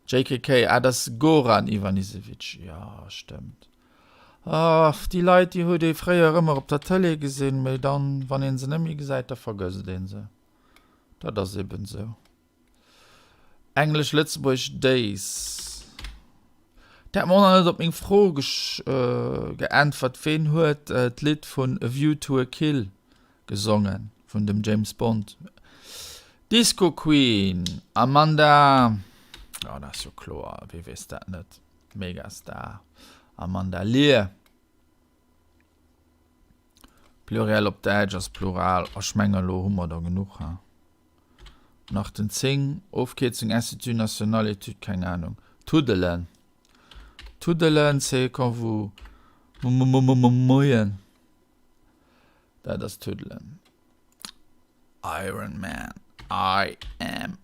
JKK, ah, dat ass Goran Ivanisevic. Jo, stëmmt. Ach, déi Leit, déi huet ee fréier ëmmer op der Tëlee gesinn, mee dann, wann een se net méi gesäit, da vergësst een se. Dat ass eben esou. Englesch, Lëtzebuergesch, Days. Der hat mer och nach net op meng Fro geäntwert, Ween huet d'Lidd vun A View to a Kill gesongen, vun dem James Bond? Disco Queen, Amanda, oh, dat ass jo kloer, wee weess dat net? Megastar Amanda Lear. Pluriel op Däitsch ass Plural. Ech mengen elo hu mer der genuch, ha? Nach den 10, Ofkierzung Institut National Études, keng Ahnung. Tuddelen. Tuddelen, c'est quand vous Moien. Dat ass Tuddelen. Iron Man. I am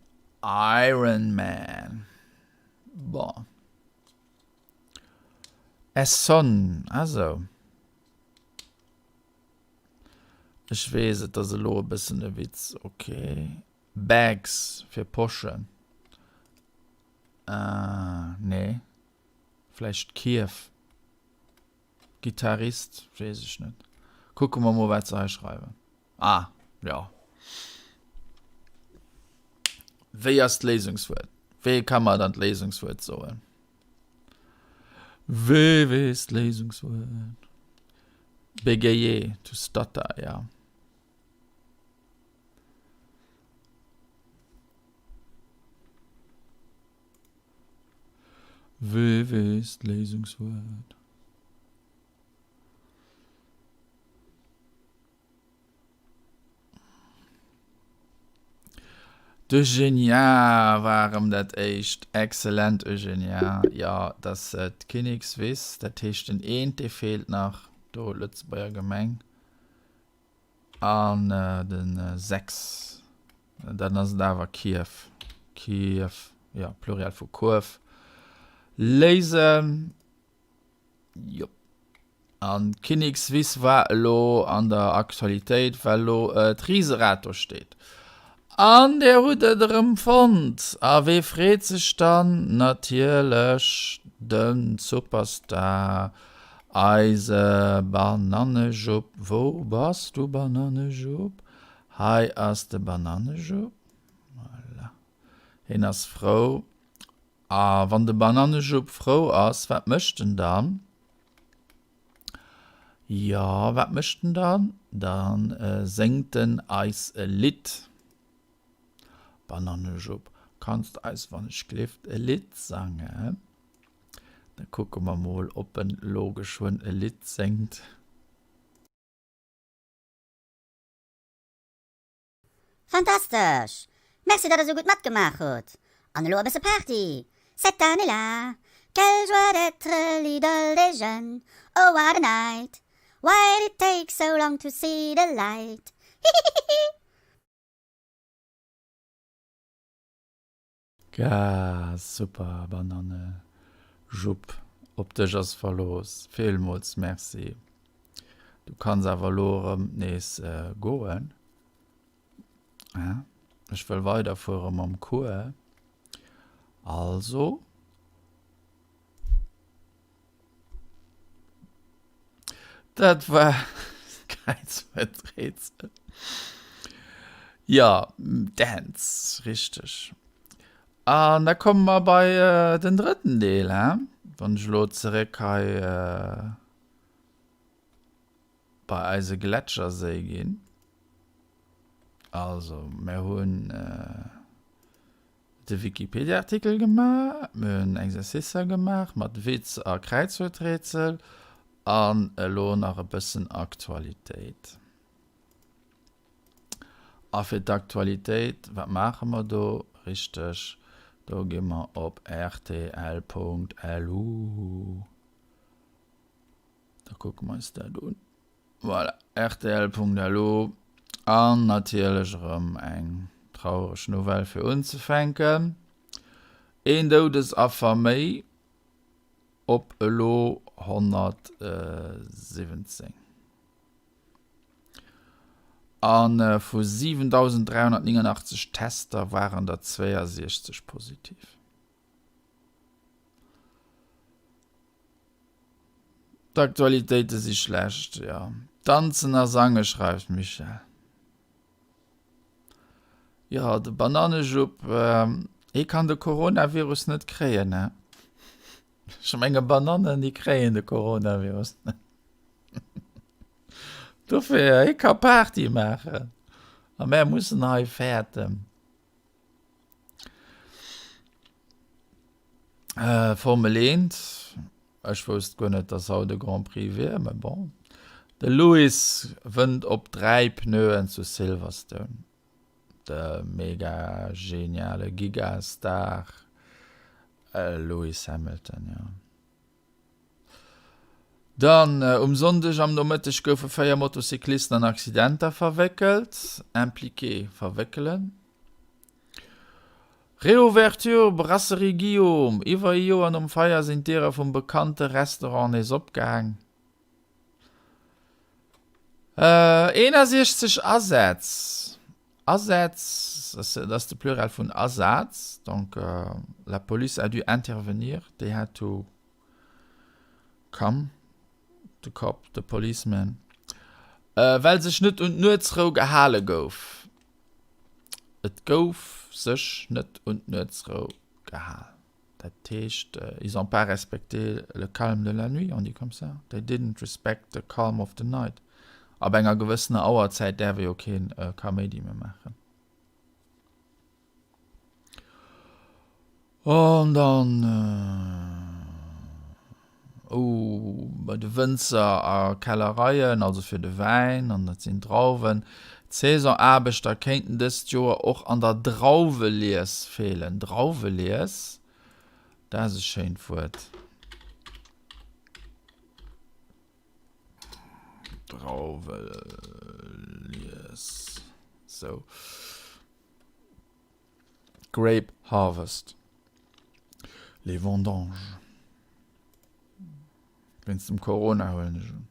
Iron Man. Bon. Essonne, ah sou. Ech weess, et ass elo e bëssen e Witz, ok. Bags fir Poschen. Ah, nee. Vläicht Kierf. Gitarrist, weess ech net. Kucke mer mol, wat se hei schreiwen. Ah, jo. Wéi ass d'Léisungswuert? Wee ka mer dann d'Léisungswuert soen? Wee weess d'Léisungswuert? Bégayer, to stutter, ja. Wee weess d'Léisungswuert? D'Eugenia war erëm dat éischt. Excellent Eugenia. Jo, et ass d'Kinnekswiss. Dat heescht den eent dee feelt nach do, Lëtzebuerger Gemeng. An de 6, dann ass et awer Kierf. Kierf, jo, Pluriel vu Kuerf. Léisen. Jo. An d'Kinnekswiss war elo an der Aktualitéit, well elo d'Riserad do steet. An där hutt et erëm fonnt. A wee freet sech dann? Natierlech de Superstar, eise Banannejupp. Wou bass du, Banannejupp? Hei ass de Banannejupp. Voilà. Hien ass frou. A wann de Banannejupp frou ass, wat mécht en dann? Jo, wat mécht en dann? Da séngt en eis e Lidd. Banannejupp, kanns de eis wann ech glift e Lidd sangen? Da kucke mer mol, ob en lo geschwënn e Lidd séngt. Fantastesch! Merci dat der sou gutt matgemaach hutt! An elo e bësse Party! Cette année-là, quelle joie d'être l'idole des jeunes, oh what a night, why'd it take so long to see the light, hihihihi. Gah super Bananne Jupp, op dech ass Verlooss, villmools Merci. Du kanns awer elo erëm nees goen, hein? Ech wëll weiderfuere mam Cours, also. Dat war d'Kräizwuerträtsel. Jo, Dance, richteg. An da komme mer bei den drëtten Deel, hein? Wann ech elo zeréck hei bei eise Gletscherséi ginn. Also, mir hunn. De Wikipedia-Artikel gemaach, mir hunn Exercicer gemaach mat Witz a Kräizwuerträtsel an elo nach e bëssen Aktualitéit. A fir d'Aktualitéit, wat maache mer do? Richteg, do gi mer op rtl.lu. Da kucke mer eis dat un. Voilà, rtl.lu an natierlech erëm eng traureg Nouvelle fir unzefänken. Een Doudesaffer méi, op elo 117. A vu 7.389 Tester waren der 62 positiv. D'Aktualitéite si schlecht, jo. Danzen a sange, schreift d'Michèle. Jo, de Banannejupp, hee kann de Coronavirus net kréien, he? Ech menge Banannen, déi kréien de Coronavirus net. Dofir, hee ka Party maachen a mär mussen hei fäerten. Formel 1, ech wousst guer net dass haut e Grand Prix wier, mä bon. De Lewis wënnt op 3 Pneuen zu Silverstone. De mega geniale Gigastar Lewis Hamilton, jo. Dann um Sonndeg am Nomëtteg goufe 4 Motocyclisten an Accidenter verwéckelt, impliqué, verwéckelen. Reouverture Brasserie Guillaume, Iwwer e Joer nom Feier sinn d'Diere vum bekannte Restaurant nees opgaang. 61 Asätz, Asätz, dat ass de Plural vun Asaz, donc la police a dû intervenir, they had to come, the cop, the policeman, well sech net un d'Nuetsrou gehale gouf. Et gouf sech net un d'Nuetsrou gehal. Dat heescht, ils ont pas respecté le calme de la nuit, on dit comme ça? They didn't respect the calm of the night. Ab enger gewëssener Auerzäit däerf ee jo kee Kaméidi méi maachen. An dann, oh, bei de Wënzer a Kellereien, also fir de Wäin, an dat sinn Drauwen, d'Saisonaarbechter kéinten dëst Joer och an der Drauwelies feelen. Drauwelies, dat ass e schéint Wuert. Drauwelies, sou. Grape Harvest, Les Vendanges, wéinst dem Corona huelen ech un.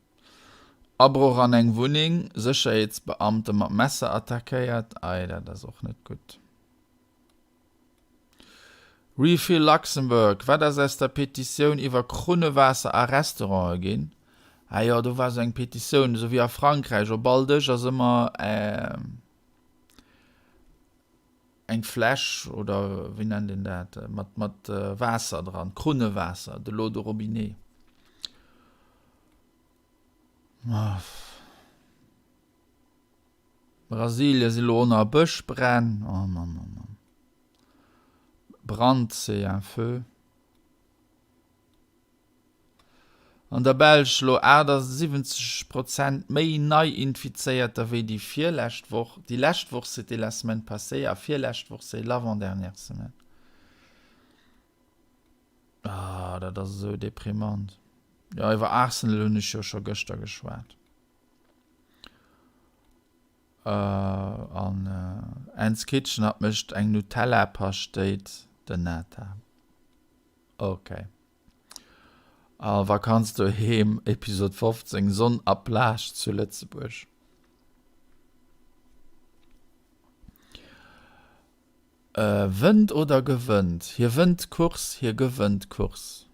Abroch an eng Wunneng, Sécherheetsbeamte mat Messer attackéiert, ei dat ass och net gutt. Refill Luxembourg, Wat ass aus der Petitioun iwwer Krunnewaasser a Restaurante ginn? Ah jo, do war sou eng Petitioun, esou wéi a Frankräich, op all Dësch ass ëmmer eng Fläsch oder wéi nennt een dat mat mat Waasser dran, Krunnewaasser, de l'eau de robinet. Brasilie si lo ënner Bëschbränn, oh Mann, oh Mann. Brand, c'est un feu. An der Belsch elo 78 Prozent méi Nei-Infizéierter wéi déi virlescht Woch. Déi lescht Woch, c'était la semaine passée, a virlescht Woch, c'est l'avant-dernière semaine. Ah, dat ass esou deprimant. Jo, iwwer Arsenal hunn ech jo scho gëschter geschwat. An Anne's Kitchen hat mécht eng Nutella-Paschtéit, den Nata. Ok. A Vakanz doheem, Episod 15, Sonn a Plage zu Lëtzebuerg. Wënnt oder gewënnt? Hie wënnt d'Course, hie gewënnt d'Course.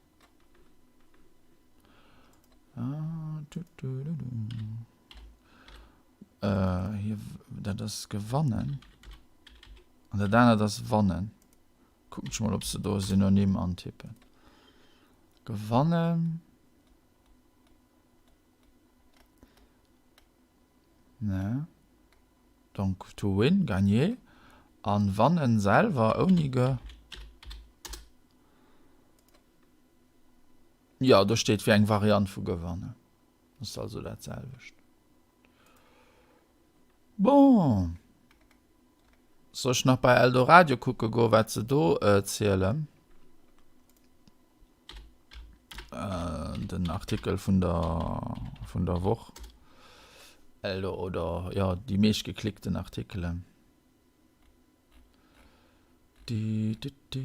Dat ass gewannen. An dat anert ass wannen. Kucken ech mol ob se do Synonym antippen. Gewannen. Ne. Donc to win, gagner. An wannen selwer ouni ge. Ja, do steet wéi eng Variant vu gewannen. Ass also dat selwecht. Bon. Soll ech nach bei Eldoradio kucke goen, wat se do zielen? Den Artikel vun der, vun der Woch. Eldo oder ja, déi meescht geklickten Artikelen. Du, du, du.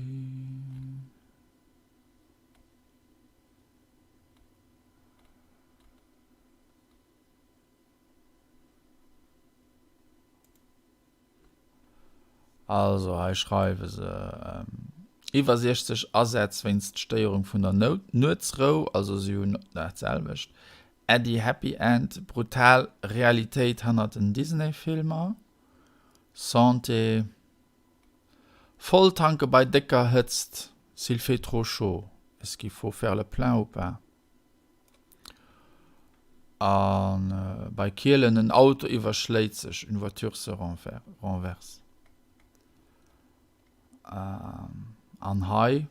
Also hei schreiwe se iwwer 60 Asätz wéinst Stéierung vun der Nuetsrou, also si hunn dat selwecht. Äddi Happy End, brutal Realitéit hannert den Disney-Filmer, Santé, Volltanke bei décker Hëtzt, s'il fait trop chaud, est-ce qu'il faut faire le plein ou pas? A bei Kielen, en Auto iwwerschléit sech, une voiture se renverse. An hei,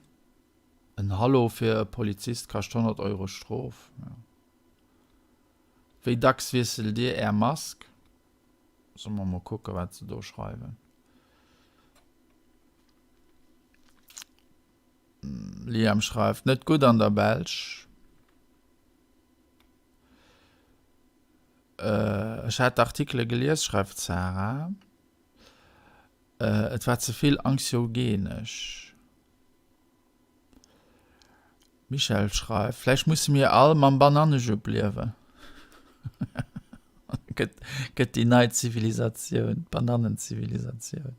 en Hallo fir e Polizist kascht 100 Euro Strof. Wéi dacks wiesselt Dir Är Mask? Solle mer mol kucken, wat se do schreiwen. Liam schreift, Net gutt an der Belsch. Ech hat d'Artikele gelies, schreift d'Sarah. Et war ze vill anxiogenesch. Michèle schreift, Vläicht musse mir all mam Banannejupp liewen. Gëtt, gëtt déi nei Zivilisatioun, d'Banannenzivilisatioun.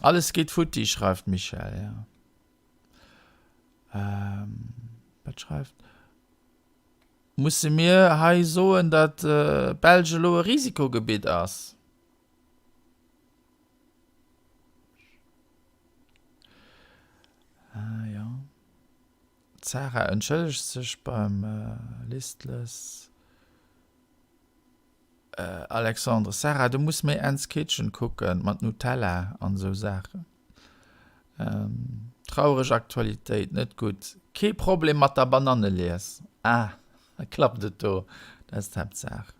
Alles geet futti, schreift d'Michèle, ja. Wat schreift. Musse mir hei soen, datt d'Belsch elo e Risikogebitt ass? D'Sarah entschëllegt sech beim Listless. Alexandre, Sarah, du muss méi Ann's Kitchen kucken, mat Nutella an esou Saachen. Traureg Aktualitéit, net gutt. Kee Problem mat der Banannelies. Ah, klappt et do, dat ass d'Haaptsaach.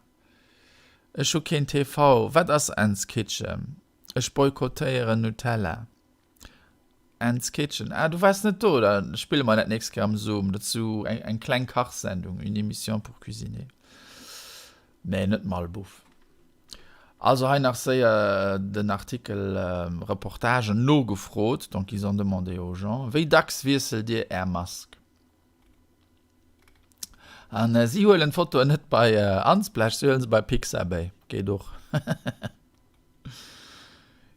Ech hu keen TV. Wat ass Ann's Kitchen? Ech boykottéieren Nutella. Ann's Kitchen, ah du waars net do, da spille mer dat nächst Kéier am Zoom. Dat ass sou eng eng kleng Kachsendung, une émission pour cuisiner. Nee, net Malbouffe. Also hei nach séier den Artikel Reportagen nogefrot, donc ils ont demandé aux gens, Wéi dacks wiesselt Dir Är Mask? An si huelen d'Fotoen net bei Unsplash, si huelen se bei Pixabay. Geet och.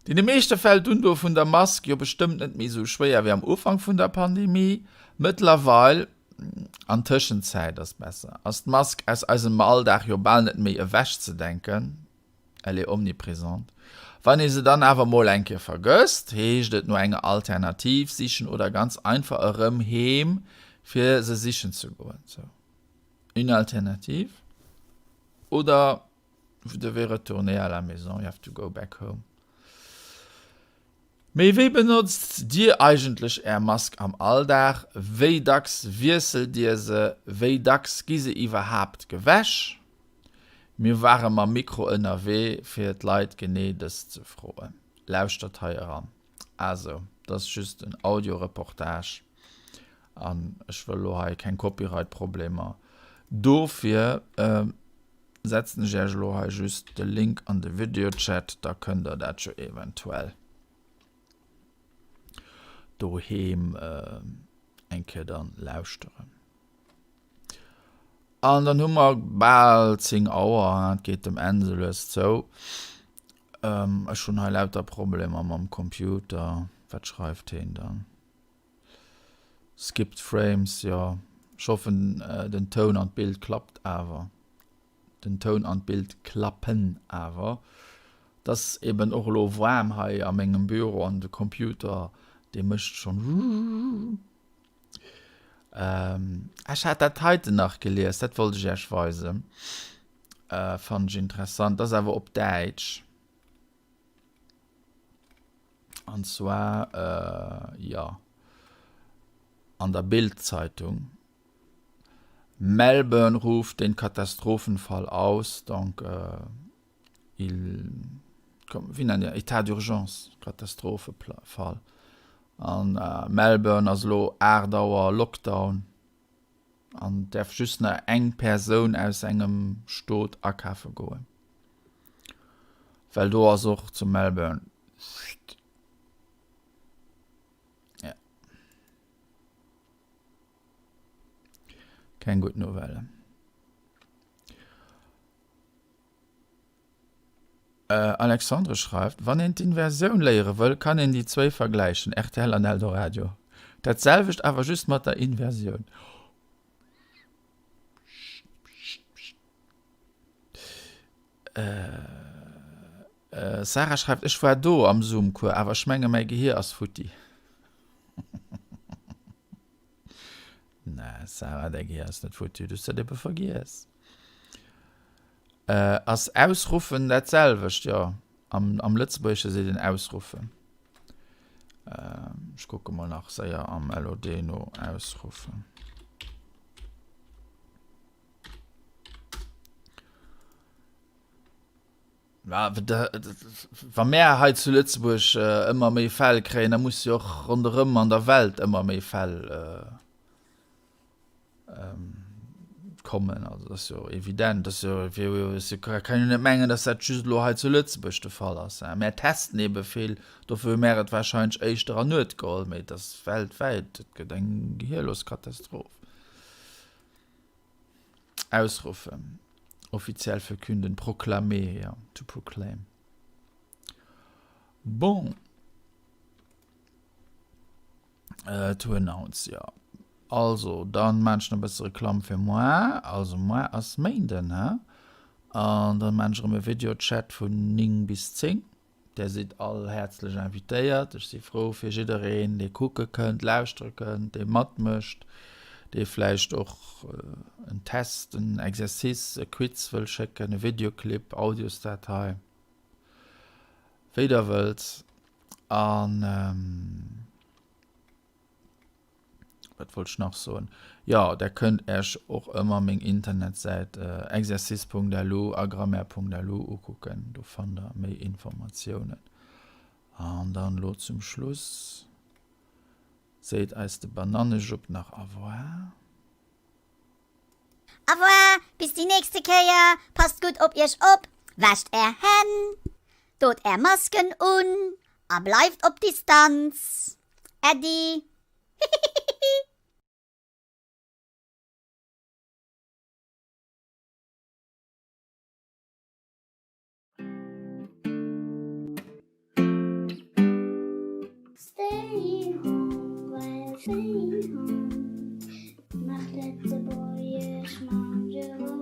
Deene meeschte fält d'Undoe vun der Mask jo bestëmmt net méi esou schwéier wéi am Ufank vun der Pandemie. Mëttlerweil, an Tëschenzäit ass besser, ass d'Mask aus eisem Alldag jo bal net méi ewechzedenken. Elle est omniprésente. Wann ee se dann awer mol eng Kéier vergësst, heescht et no enger Alternativ sichen oder ganz einfach erëm heem fir se sichen ze goen. Sou, une alternative oder vous devez retourner à la maison, you have to go back home. Mee wéi benotzt Dir eigentlech Är Mask am Alldag? Wéi dacks wiesselt Dir se? Wéi dacks gi se iwwerhaapt gewäsch? Mir ware mam Mikro ënnerwee fir d'Leit genee dëst ze froen. Lauschtert hei eran. Also, dat ass just en Audio-Reportage an ech wëll elo hei keng Copyright-Problemer. Dofir setzen ech Iech elo hei just de Link an de Videochat, da kënnt der dat jo eventuell doheem eng Kéier dann lauschteren. An dann hu mer bal 10 Auer, et geet dem Enn sou lues zou. Ech hunn hei lauter Problemer mam Computer. Wat schreift heen dann? Skipped frames, jo. Ech hoffen den Toun an d'Bild klappt awer. Den Toun an d'Bild klappen awer. Et ass eben och elo waarm hei a mengem Büro an de Computer dee mécht schonn. Ech hat dat heiten nach gelies, dat wollt ech Iech weisen. Fannen ech interessant, ass awer op Däitsch. An zwar, jo, an der Bild-Zeitung. Melbourne ruft den Katastrophenfall aus, donc il, wéi nennt een dat, État d'urgence, Katastrophefall. An Melbourne ass elo 8 Auer Lockdown an et däerf just nach eng Persoun aus engem Stot akafe goen. Well do ass och zu Melbourne. Ja. Keng gutt Nouvelle. Alexandre schreift, Wann een d'Inversioun léiere wëll, kann een déi zwéi vergläichen, rtl an Eldoradio. Dat selwecht, awer just mat der Inversioun. Sarah schreift, Ech war do am Zoom-Cours, awer ech menge mäi Gehier ass futti. Nee, Sarah, däi Gehier ass net futti, du hues dat ebe vergiess. Ass ausruffen dat selwecht? Jo, am, am Lëtzebuergesche seet een ausruffen. Ech kucke mol nach séier am LOD no ausruffen. Wa mär hei zu Lëtzebuerg ëmmer méi Fäll kréien, da muss jo och ronderëm an der Welt ëmmer méi Fäll kommen. Also dat ass jo evident. Dat ass jo, kann jo net mengen, datt dat just elo hei zu Lëtzebuerg de Fall ass. Mär testen ebe vill, dofir hu mär et warscheinlech éischter an Nuet geholl, mee et ass weltwäit, et gëtt eng gehierlos Katastroph. Ausruffen, offiziell verkünden, proclamer, jo, to proclaim. Bon. To announce, jo. Also, dann maan ech nach e bësse Reklamm fir moar. Also, moar ass Méinden, he? An dann maan ech erëm e Videochat vun 9 bis 10. Där sidd all häerzlech invitéiert. Ech si frou fir jiddereen, dee kucke kënnt, lauschtere kënnt, dee matmécht. Dee vläicht och en Test, en Exercice, e Quiz wëll schécken, e Videoclip, Audiosdatei, wéi der wëllt. An wat wollt ech nach soen? Jo, der kënnt Äech och ëmmer meng Internetsäit exercice.lu a grammaire.lu ukucken, do fannt der méi Informatiounen. An dann elo zum Schluss seet eis de Banannejupp nach Au revoir. Au revoir, bis déi nächste Kéier, passt gutt op iech op, wäscht är Hänn, dot är Masken un a bleift op Distanz. Äddi. Hihihihi. Stay home, well stay home. Nach Lëtzebuergesch mam Jerôme.